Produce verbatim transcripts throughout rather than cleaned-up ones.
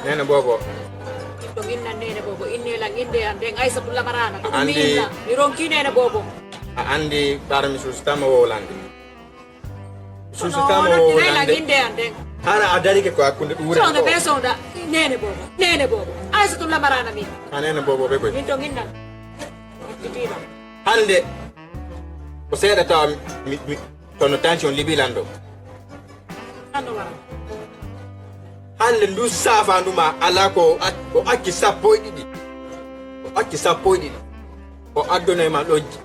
Neene Boobo. Min to innan Neene Boobo, innee lan innde an nden Aysatu Lamarana. Ko ɗum mi Anndi inna. Mi ronki Neene Boobo. A anndi ɓaara mi suusataama wowlande. Suusataama wowlande. Hara a darike ko hakkunde ɗuure. Sowna ɓe sowna. Neene Boobo. Neene Boobo. Aysatu Lamarana min. A Neene Boobo ɓe koy. Min to innan. Hannde ko seeɗa tawa mi, mi, mi, kono tension liɓi lan ɗo. Hannde ndu saafaandu ma alaa ko o ac-, o acci sappo e ɗiɗi. O acci sappo e ɗiɗi. O addonoy ma ɗo ji-,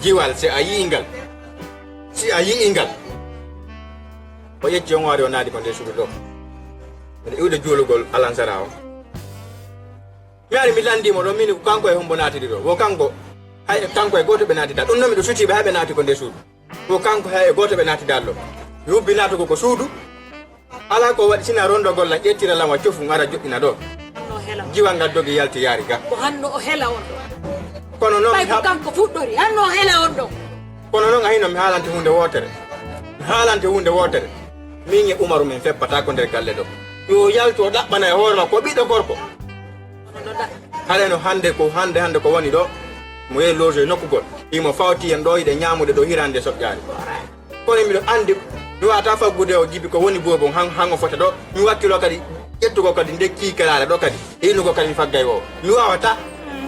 jiwal, si a yi'i ngal. Si a yi'i ngal. O ƴecci on waade o naadi ko nder suudu ɗo. Mbiɗo iwde juulugol alansara o. Mi ari mi lanndii mo ɗo, min ko kanko e hombo naatidi ɗo. Wo kanko, hay kanko e gooto ɓe naatida. Ɗum noon miɗo sutii ɓe hay ɓe naati ko nder suudu. Ko kanko hay e gooto ɓe naati dallo. Mi ubbi naatugo ko suudu. Alaa ko waɗi sina rondogol lan, ƴettira lan wa cofu, ngara joɗɗina ɗo. Hanno hela. Jiwa ngal dogi yalti yaari ga. Ko hanno o hela on ɗo. Kono noon ɓay mi ko haɓ- kanko fuɗɗori, hanno o hela on ɗo. Kono noon a hino mi haalante huunde wootere. Mi haalante huunde wootere. Min e Umaru min feppata ko nder galle ɗo. Yo yaltu o ɗaɓɓana e hoore makko, o ɓiɗɗo gorko. Hare no hannde ko, hannde, hannde ko woni ɗo, mo yehi loge e nokkugol. Himo fawti en ɗo, hiɗe ñaamude ɗo hirande soƴƴaani. Kono miɗo anndi, mi waawata faggude o jibi ko woni boobon han, han o fota ɗo. Mi wakkilo kadi ƴettugo kadi nde kiikalaare ɗo kadi. Hinugo kadi mi faggay o. Mi waawata.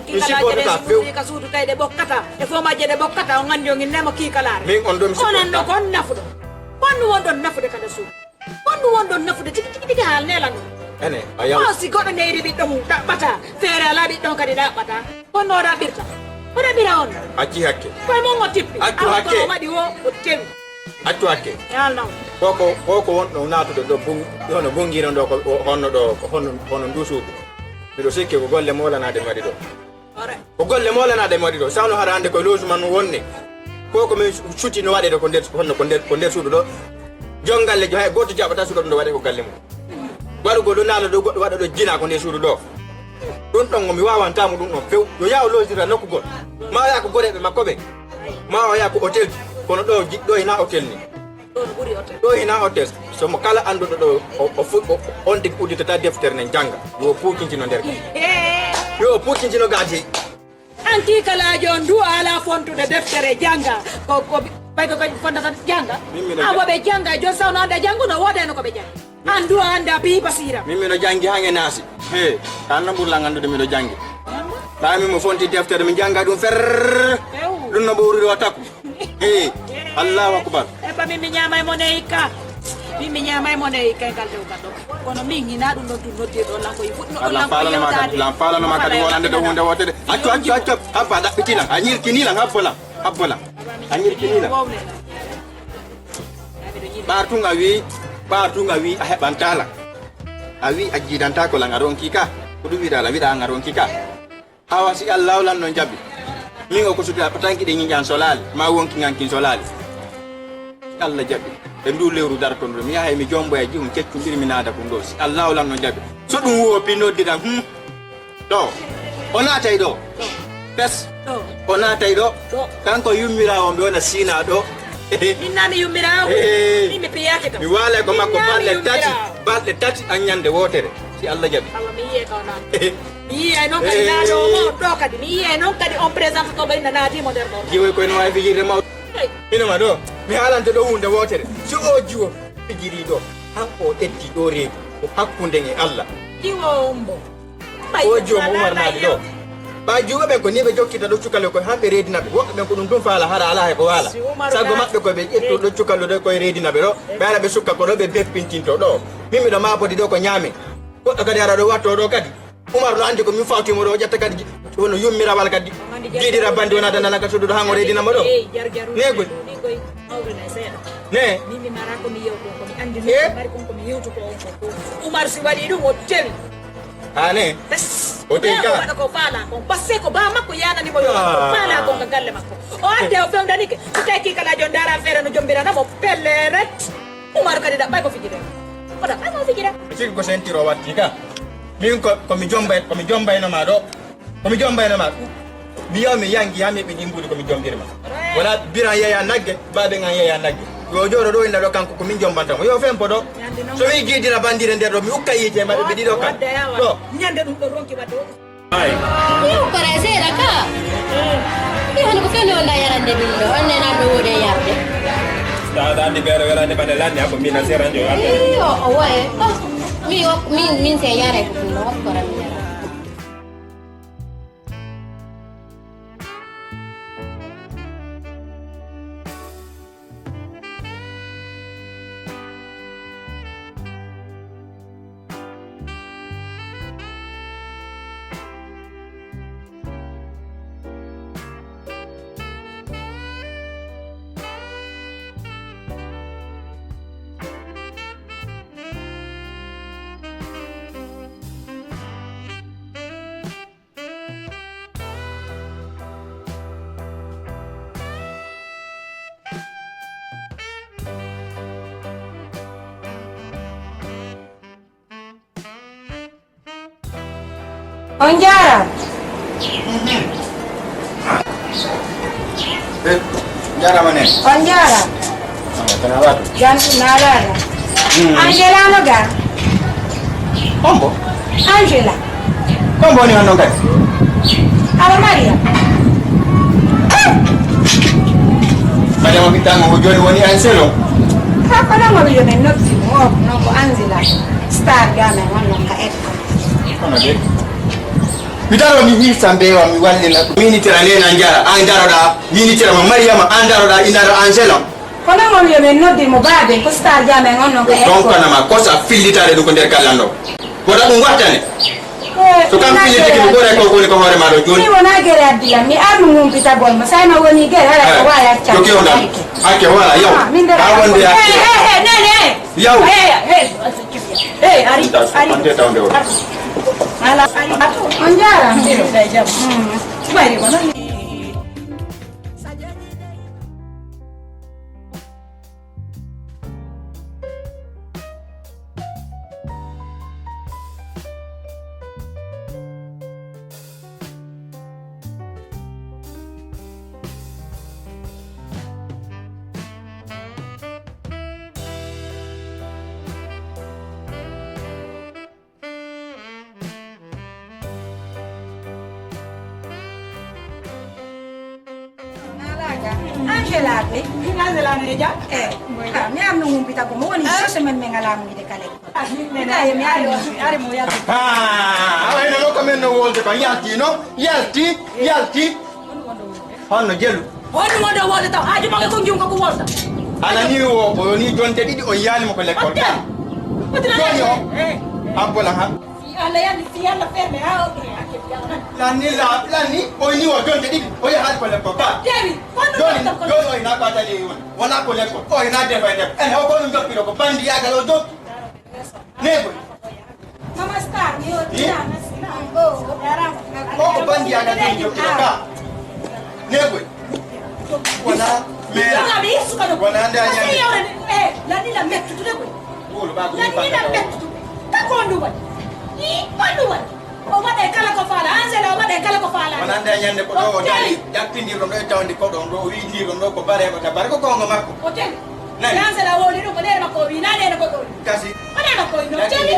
Mi sipportata few. Ka suudu tawi ɗe ɓokkata. E fof majje ɗe ɓokkata, on anndi on innemo kiikalaare. Min on ɗo mi sipportata. Onon ɗo ko on nafuɗo. Ko on ɗum wonɗon nafude kala suudu. Honɗum wonɗon nafude tigi, tigi, tigi haal nelan ɗum? Ene, a yaw- Ɓaawo si goɗɗo neyri ɓiɗɗo mum ɗaɓɓata, feere alaa ɓiɗɗo on kadi ɗaɓɓata. Honno o ɗaɓɓirta? O ɗaɓɓira on. Acci hakke. Koye mon o tippi. Accu hakke. Kono o waɗi o, o tewi. Accu hakke. Yalnaw. Koko, koko wonɗo naatude ɗo bun-, hono bunngiro ɗo ko, o, honno ɗo, ko honno, hono ndu suudu. Miɗo sikki ko golle moolanaade mi waɗi ɗo. Ko golle moolanaɗe mi waɗi ɗo. Sawno hara hannde koye logement no wonne. Ko ko min suti no waɗe ɗo ko nder, honno ko nder, ko nder suudu ɗo. Jom galle jo hay gooto jaɓata suuɗo ɗum ɗo waɗe ko galle mum. Waɗugol ɗo naalo ɗo goɗɗo waɗa ɗo jina ko nder suudu ɗo. Ɗum ɗon mi waawanta mo ɗum ɗon few. Yo yaw logitira nokkugol. Ma o yaa ko goreeɓe makko ɓe. Ma o yaa ko hôtel. Kono ɗo ji-, ɗo hina hôtel ni. Ɗo no ɓuri hôtel. Ɗo hina hôtel. So mo kala annduɗo ɗo, o, o fu-, o, on tigi udditata deftere nden jannga. Yo puucintino nder. Ee. Yo puucintino gaaji. An kiikalaajo on du a alaa fontude deftere jannga. Ko, ko, ɓay ko kañum fondata jannga. Min miɗo A ja- waɓe jannga, jon sawno annda janngu no woodano ko ɓe jannga. An du a annda bii basira. Min miɗo janngi han e naasi. He, an no ɓurlan anndude miɗo janngi. Ɓay min mo fonti deftere, mi jannga ɗum fer. Ew. Ɗum no ɓowriri o takku. Ee, Allahu akbar. E ba min mi ñaamay mo ne hikka. Min mi ñaamay mo ne hikka e ngal dewgal ɗo. Kono min hina ɗum ɗon tun noddirɗo lan ko yi fuɗɗino ɗon lan ko faalano ma kadi, yewtaade. Lan faalano ma kadi wonande ɗo huunde wootere. Accu, accu, accu. Habba ɗaɓɓiti lan. A ñirkini lan, habbo lan. Habbo lan. A ñirkini lan. Ɓaar tun a wi, ɓaar tun a wi a heɓanta lan. A wi a jiidantaako lan a ronki ka. Ko ɗum wiɗa lan, wiɗa an a ronki ka. Awa si Allah o lan no jaɓi. Min o ko suka patanki ɗe ñiñan solaali, ma wonki ngankin solaali. Si Allah jaɓi. E ndu lewru darto ndu, mi yahay mi jomboya jihum keccu mbir mi naada ko ndo. Si Allah o lan no jaɓi. So ɗum woopi noddiran, hmm? Ɗo. O naatay ɗo. Pes. Ɗo. O naatay ɗo. Ɗo. Kanko yummira on ɓe wona Sina ɗo. Min na mi yummira. Ee. Min mi piyaaki to. Mi waalay ko makko balɗe tati. Balɗe tati an ñande wootere. Si Allah jaɓi. Awa mi yiye ka o naata. Mi yiyay noon kadi naaɗo o mo ɗo kadi. Mi yiyay noon kadi on présente ko ɓe naati mo nder ɗo. Jiwoy koye no waawi fijirde mawɗo. Hey. Ino ma ɗo. Mi haalante ɗo huunde wootere. Si o jiwo fijiri ɗo. Han o ƴetti ɗo reedu. Ko hakkunde e Allah. Jiwo on mbo. O joom Umar naali ɗo. Ɓay juuɓe ɓen ko ni ɓe jokkita ɗo cukalo koye han ɓe reedina ɓe. Woɓɓe ɓen ko ɗum ɗum faala hara alaa he ko waala. Saggo maɓɓe ko ɓe ƴetto ɗo cukalo ɗo koye reedina ɓe ɗo. Ɓe ara ɓe sukka ko ɗo ɓe beppintinto ɗo. Min miɗo maabodi ɗo ko ñaame. Goɗɗo kadi ara ɗo watto ɗo kadi. Umar no anndi ko min fawtimo ɗo, o ƴetta kadi ji-, hono yummirawal kadi. Jiidira bandi wona danda naka suudu ɗo han o reedina mo ɗo. Negol. Ne. Min mi mara ko mi yewto ko mi anndi. Eh? Mari kon ko mi yewto ko on ko. Umar si waɗi ɗum o tewi. Ane. Bes. O tewi ka. Waɗa ko faala kon. Parce que ko ba makko yanani mo yo. Ah. Ko faala kon ka galle makko. O adde o fewdanike. O taki kala jon dara fere no jombirana mo pelleret. Umaru kadi ɗaɓɓay ko fijira. O ɗaɓɓay ko fijira. Sigi ko sentiro watti ka. Min ko, ko mi jombay, ko mi jombayno ma ɗo. Ko mi jombayno ma. Mi yaw mi yangi ha mi ɓe ɗimbuɗi ko mi jombiri ma. Wala biran yeya nagge, baɓe ngan yeya nagge. Yo jooɗo ɗo inna ɗo kanko ko min jombanta mo. Yo fen poɗo. So mi giidira bandire nder ɗo mi ukka yiite maɓɓe ɓe ɗiɗo kan. Ɗo. Ñande ɗum ɗo ronki wadde o. Ay. Yo kore seeɗa ka. Yo hono ko fewndo wonda yarande ɗum ɗo. Onne nan ɗo woɗe yarde. Ɗa ɗa andi beere welaande bane lanni ako mina seranjo. Yo o woye. Oh. Mi min min se yare ko ɗum ɗo wakkora mi yara. On njaaraama. Eh, njaaraama ne. On njaaraama. Jam naalaɗa. Angela no ga? Hombo? Angela. Hombo woni on ɗon kadi? Awa Maria. Madama Pittango ko joni woni Angelo. Ha ko non woni yo men noddi mo o non ko Angela. Star ga men on non ka ekko. Kono de. Mi daro mi hirsa mbewa mi wallina. Minitira nena njara an daroɗa minitira mo Mariama an daroɗa inaro Angelo. Kono on yo men noddir mo baabe ko star jamen on non ko ekko. Donkonama kosa fillitare ɗum ko nder kallan ɗo. Koɗa ɗum wattane. So kam fillitiki mi ɓuray ko woni ko hoore maɗo joni. Mi wona gere addilam mi arnu mumpitagol mo sayno woni gere ala ko wawi acca. Joki o dam. Acca wala yaw. A wonde acca. Yaw. Hey, ari, ari. Ante tawde o. Ala, ari. On jaara. Jam. Bari ko non. Angela de. Angela ne ja. Eh. Ah, mi am no humpita ko mo woni so semaine men ala mo ide kale. Ah, mi mi na mi ari mo ari mo ya. Ah, awa ina lokka men no wolde ko yalti no? Yalti, yalti. Honno jelu? Honno wonde wolde taw? Aaju maga ko jum ko ko wolta. Ana ni o o ni jonte ɗiɗi o yiyani mo ko lekkol. Joni o. Abbola ha. Si Allah yalli si Allah ferme ha o. Lanni la lanni o ni o jonte ɗiɗi o yaha ko lekkol ka. Joni joni o ina ɓatali on. Wala ko lekkol o ina defa e def en o ko ɗum jokkiɗo ko bandi yagal o jokki. Nego. Mama Star, yo tina na sina. Koko bandi aga dum yo kira ka. Nego. Wana mera. Wana anda nyande. Eh, la ni la mettu tu nego. Bolo ba ko ni pa. La ni la mettu. Ta ko ndu wadi. Ni ko ndu wadi. O waɗa e kala ko faala Angela o waɗa e kala ko faala. Wona ande a ñande ko ɗo o daari ƴattindirɗo ɗo e tawde koɗo on ɗo o wiindirɗo ɗo ko bare wata bare ko goonga makko. O teli. Nani? Angela wowli ɗum ko nene makko o wii na nene ko ɗo. Kasi. Ko nene makko o wii no teli.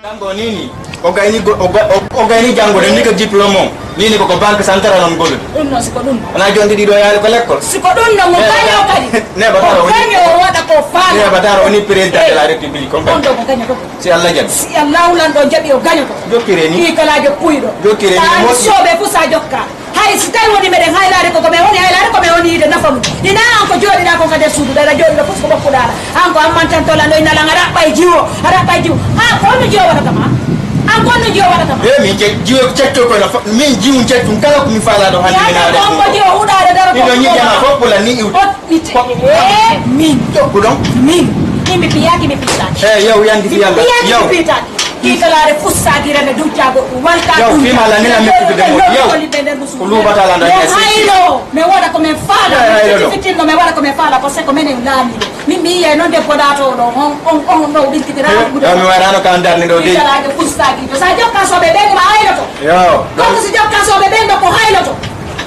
Janngo nii nii, o gayni go-, o ga-, o, o gayni janngo de, ni ko diplôme on. Nii nii ko, ko banque centrale on gollude. Ɗum noon, si ko ɗum. Wonaa jooni ɗiɗo yaade ko lekkol. Si ko ɗum noon, mo gaño kadi. Ne batara o gaño o waɗa ko faala. Ne batara o ni président de la république, on ɗo ko gaño ko. Si Allah jaɓi. Si Allah lanɗo jaɓi o gaño ko. Jokkire ni. Kii kalaajo puyɗo. Jokkire ni. Sa andi soobe fof sa jokka. Hay si tawi woni meɗen haylaade ko, ko men woni haylaade ko men woni yiide nafa mum. Ina an ko jooɗiɗaa kon ka nder suudu ɗa, ɗa jooɗiɗo fof ko ɓokkuɗaa ɗa. An ko amman tan tola ɗo ina lan a raɓɓa e jiwo, a raɓɓa e jiwo. Ha ko honno jiwo waɗata ma? An ko honno jiwo waɗata ma? E min je-, jiwo cetto ko no fo-, min jiwu cettum kala ko mi faala ɗo hannde mi naade ko. Ko jiwo huɗaade daro ko. Miɗo ñiƴƴana fof pula ni iwde. Ɓitte. Eh, min. Jokku ɗon. Min. Min mi piyaaki, mi piitaaki. Eh, yow, yandi fi Yalla. Mi piyaaki, yow. Mi piitaaki. Kiitalaare fussaaki reme duccaago ɗum. Walta yaw, ɗum. Fima la nila mi kudu de mo. Yaw. Ko lubata la ndo. Mi haylo. Mi waɗa ko men faala. Mi haylo. Fiti fitinno, mi waɗa ko men faala, parce que ko menen laamiiɗo. Min mi yi'ay noon debbo laatooɗo on, on, on ɗo ɓiltitira. Yaw, mi warano kan darni ɗo de. Kiitalaare fussaaki. To sa jokka sooɓe ɓen, ma hayloto. Yaw. Kono si jokka sooɓe ɓen ɗo ko hayloto.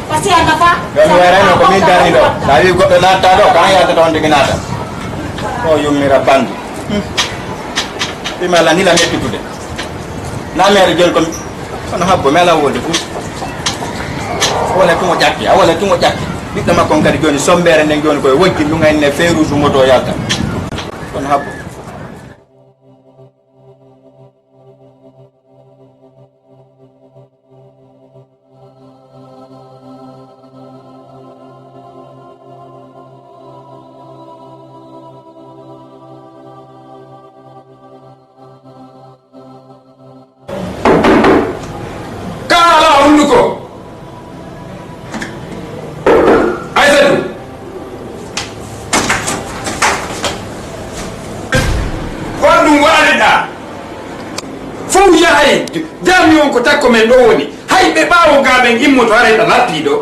Parce que a nafa. Yo mi wayrano ko min darni ɗo. Sa wi goɗɗo natta ɗo, kana yaltata on tigi naata. O yummira bandu. Hmm. Fima la ni la mettitude. Na mere joni ko kono habbo mi ala wonde fof. Wala tumo ƴakki, a wala tumo ƴakki. Ɓiɗɗo makko on kadi joni sombere nden joni koye wojji ndunga enne feu rouge moto yalta. Kono habbo. Ka ala hunduko. Aysatu. Ko ɗum waɗaɗa? Fof yahay, jami on ko takko men ɗo woni. Hay ɓe ɓaawo ga ɓen immoto haray ɗa lappi ɗo.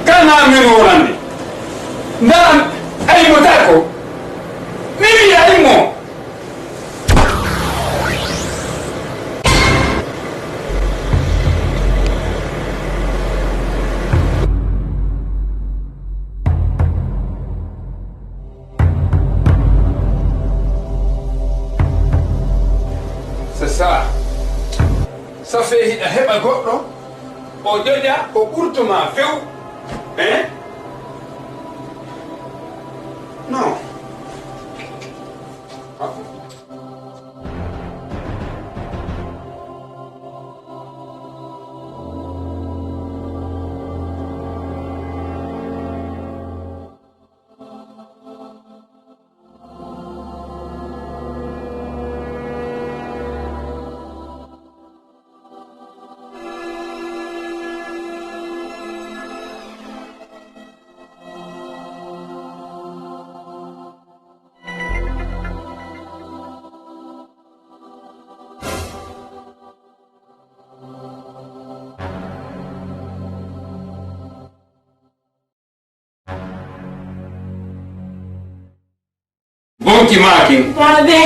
Kana min wonande. Nda ay mo takko. Mi wiya ay mo. C'est ça. Ça fait hiɗa heɓa goɗɗo, o joƴa, o ɓurtuma few. Hein? Non. Bonki maakin. Baabe.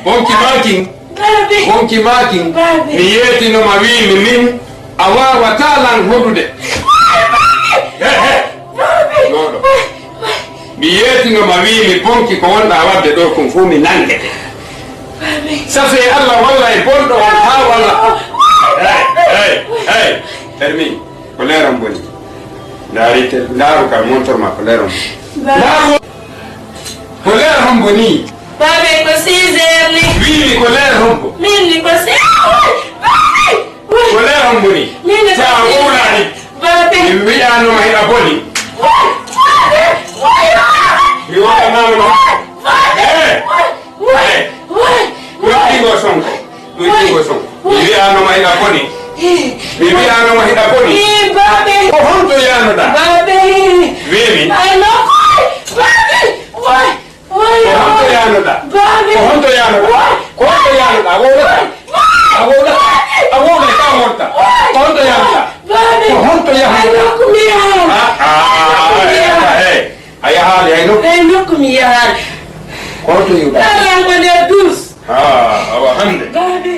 Bonki maakin. Baabe. Bonki maakin. Baabe. Mi yeetinoma wiimi min a waawataa lan hoɗude. Baabe. He, he. Baabe. Ɗo, ɗo. Mi yeetinoma wiimi bonki ko wonɗaa waɗde ɗo kon fof mi nangete. Baabe. Ça fait Allah walla e bonɗo on haa walla. Hey, hey, hey. Hermine. Ko leeram boni. Ndaari tel-, ndaaru kam montor ma ko leeram boni. Ba- Ndaaru ko leeram boni. Baabe ko six heures ni. Wiimi ko leeram bo. Min ni ko six heures. Baabe. Ko leeram boni. Min ni ko six heures. Sa wowlaani. Baabe. Mi wi'aano ma hiɗa boni. Baabe. Mi waɗanaama ma. Baabe. Eh. Way, way, way. Ɗum ɗigo Sonko. Ɗum ɗigo Sonko. Mi wi'aano ma hiɗa boni. Mi wi'aano ma hiɗa boni. Ii, baabe. Ko honto yaanoɗaa? Baabe. Wiimi. Ay, no, koy. Baabe. Way, way. Ko honto yaanoɗaa? Baabe. Ko honto yaanoɗaa? Way. Ko honto yaanoɗaa? A wowlata? Way. A wowlata? Baabe. A wowlata ka wonta? Way. Ko honto yaanoɗaa? Baabe. Ko honto yaanoɗaa? Ay, no, ko mi yaha. Ah, ah, ah, eh, eh. A yahaali hay nokku? Hay nokku mi yahaali. Ko honto iwɗaa? Ala ko nder duus. Ah, awa hannde. Baabe.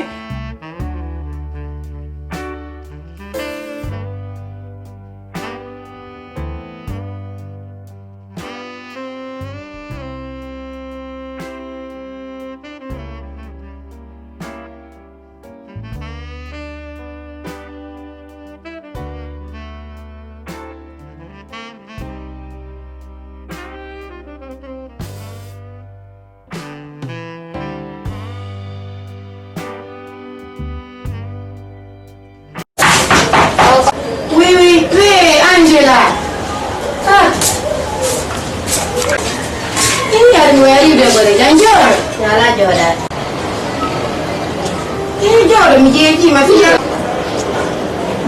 Alaa jooɗaade. Ii, jooɗo, mi jeejiima fiya.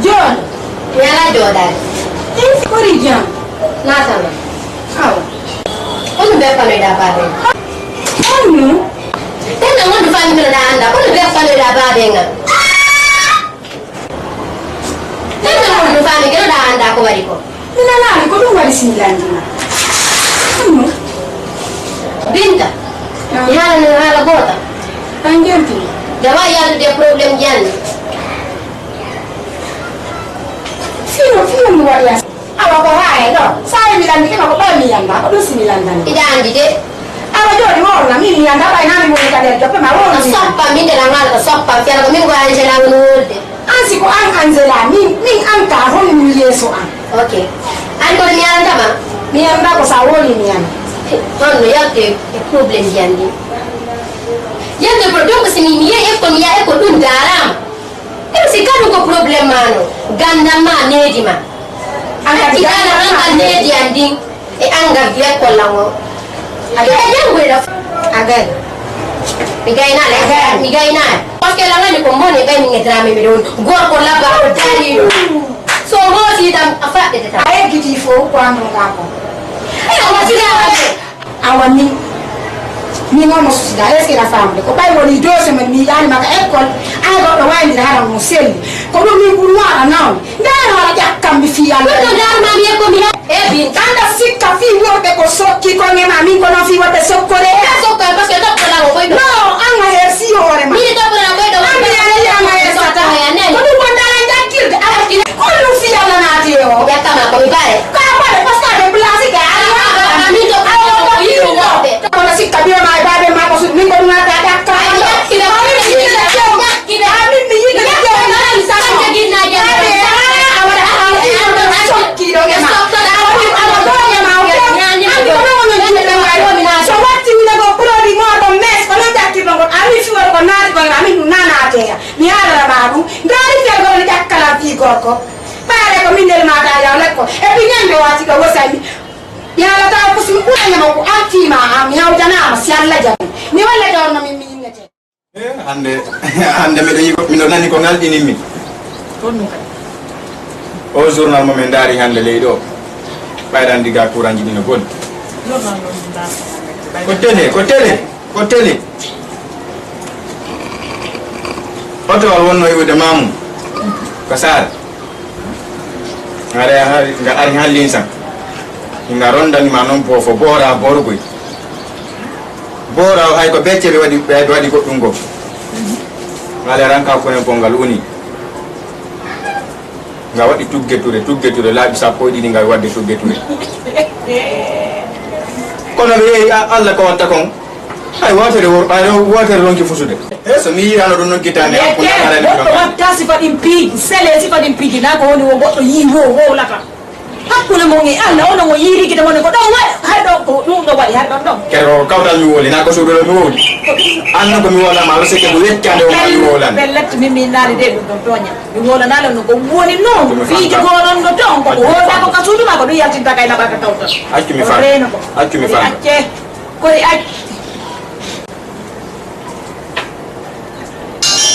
Jooɗo. Mi alaa jooɗaade. Ii, si ɓuri jam. Naatana. Awa. Kono mbeɗa fanoyɗa baaben. Honno? Tena wonde fami mino ɗa annda. Kono mbeɗa fanoyɗa baaben ngal. Tena wonde fami mino ɗa annda ko waɗi ko. Mi nanaani ko ɗum waɗi si mi lanndima. Honno? Binta. Ah. Mi haalani haala goota. An jenti. Nde wawi yaltude e problème ji anni. Fino, fino mi waɗi as. Awa ko haa e ɗo. Sa wi mi lanndike ma ko ɓay mi yannda. Ko ɗum si mi lanndani. Iɗa anndi de. Awa jooni wowna min mi yannda ɓay nami woni ka nder joppe ma wowna. Ko soppa min de ɗan haala ko soppa fiyata ko min ko Angela woni wolde. An si ko an Angela, min, min an ka honmi yeeso an. Ok. An kono mi yalanta ma? Mi yalanta ko sa woli mi yalanta. Honno yaltu e, e problème ji an ɗin. Yaltu e pro-, donc si mi, mi yehi école, mi yaha école ɗum daalama. Ɗum si kaɗum ko problème ma no. Gandam ma, needi ma. An kadi gandam ma, an needi an ɗin. E an ngaddu école lan o. A gay. Eɗa janngoyɗo. A gay. Mi gaynaali, a gay. Mi gaynaali. Parce que lan anndi ko mone ɓay min e drame miɗo woni. Gorko labba o dari ɗum. So hoosi tan a faɗɗete tan. A eggitii fof ko an ɗum ka ko. Eyo, mo sila waɗde. Awa min. Min on mo susida, est-ce que la femme de ko ɓay woni deux semaines mi yiɗaani maka école. Ay goɗɗo wayndira haɗa mo selli. Ko ɗum min ɓuri waɗa nawde. Ndaar hoore ƴakkam mi fii Alla. Ɗum ɗo ndaar ma mi yekko mi he-, e bin. Kanda sikka fii worɓe ko sokki ko ngema min ko non fii worɓe sokkore. Ka sokka parce que toppata ko koy ɗo. No, an a hersi hoore ma. Min toppata koy ɗo. An mi ani an a hersata. Ko ɗum wonda an jakkirde. Awa kine. Ko ɗum fii Alla naati e o. Ƴakkama ko mi bare. Ka bare parce que a ɓe place ka. Awa, awa, awa, min to ko yiɗo worɓe. Kono sikka biyo ma e baabe ma ko sut min ko ɗum arta ƴakka. Ay, ƴakkire. Awa, min mi yiɗi ƴakka. Amin mi yiɗi jom nan sa. Jogitna jam. Awa, awa, awa, sokkiɗo e ma. Awa, awa, ɗo e ma, o few. An ko ɗo wono jimɓe wawi. So watti wino ko produit mo ɗo mes, ko non jakkirɗo ngol. Amin fiwata ko naati ko amin ɗum nanate. Mi haalana ma ɗum. Ndaari fiyal ko no ƴakkala fii gorko. Ɓaare ko min nel ma ta yaw lekko. E pi ñande wati ɗo wosani. Yalla taw ko simi ɓurani ma ko an fii ma an. Mi hawtana ma si Allah jaɓi. Mi walla jawno min mi innete. Eh, hannde, hannde miɗo yiɗi ko, miɗo nani ko ngalɗini min. Honɗum kadi? O journal mo min ndaari hannde leydi o, ɓayran diga kuranji ɗi no boni. Journal noon ndaar ko hannde kadi. Ko télé, ko télé, ko télé. Otowal wonno iwde maamu ko saare. Nga ari, nga ari han linsan. Nga rondani ma noon boofo boora boorgoy. Boora o hay ko becce ɓe waɗi, ɓe waɗi goɗɗum goo. Nga ari ran ka konen ko ngal woni. Nga waɗi tugge ture, tugge ture, laabi sappo e ɗiɗi ngal waɗde tugge ture. Kono ɓe yehi, a-, Allah ko watta kon. Hay wootere wor-, hay wootere ronki fusude. He, so mi yi'ano ɗum noon gitaande am, ko nanarani ɗum. Goɗɗo watta sifa ɗin piiji, sele sifa ɗin piiji, na ko woni wo goɗɗo yii wo wowlata. Hakkunde mon e Allah, onon o yiiri gite mon ko ɗon waɗi, har ɗon ko ɗum ɗo waɗi, har ɗon ɗon. Kere ko kawtal mi wowli, na ko suudu ɗo mi wowli. Ko ɗum. An noon ko mi wowlama, aɗa sikki ko weccande o ma mi wowlan. Pellet, min mi naali de ɗum ɗon tooña. Mi wowlanaali on ko woni noon. Ko mi fiiji fanka. Ko non no toon, ko ko wowla ko ka suudu ma, ko ɗum yaltinta kay laɓa ka kawtal. Accu mi fanka. Reeno ko. Accu mi fanka. Acce. Koy ac.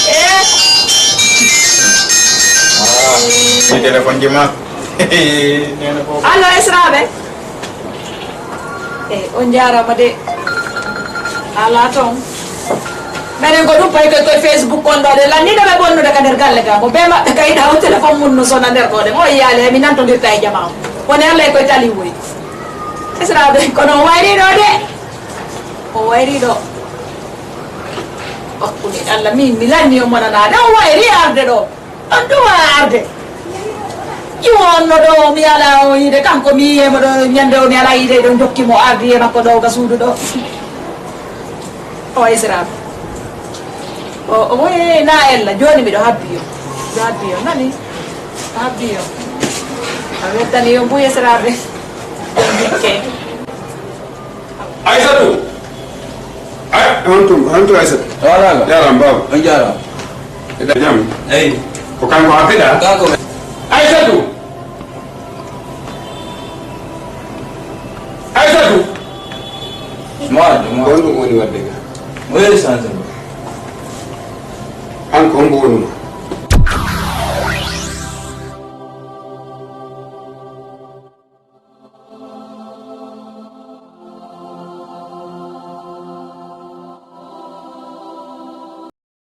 Eh. Ah, mi téléphone ji ma. Allo, esraaɓe. Eh, on njaaraama de. Alaa toon. Minen ko ɗum payi koye, koye Facebook kon ɗo, ɗe lanniiɗo ɓe bonnude ka nder galle ga. Mo bee maɓɓe kay ɗa o téléphone mum no sona nder ɗo de. Mo yiyaali, mi nantondirta e jamaa o. Woni Allah e koye tali woy. Esraaɓe, kono o wayri ɗo de. O wayri ɗo. Hakkunde Allah, min mi lanni on monanaade. O wayri arde ɗo. On ɗum a arde. Iwo on no ɗo, mi ala o yiide, kanko mi yi'e mo ɗo, ñande o mi ala yiide ɗo, jokki mo ardi e makko ɗo, ga suudu ɗo. O esraaɓe. O, o, e, na ella, jooni miɗo habbi yo. Miɗo habbi yo, nani? Habbi yo. A wettani yo mbuy esraaɓe. Jooni hikke. Aysatu! Ay, honto, honto Aysatu? Wala, wala. Jaaraama, baaba. On jaaraama. Eɗa jam? Eyi. Ko kanko happiɗa? Kanko men. Aysatu! Aysatu! Mo arde, mo arde. Ko honɗum woni waɗde ga? Moye santo mo? An ko hombo woni ma?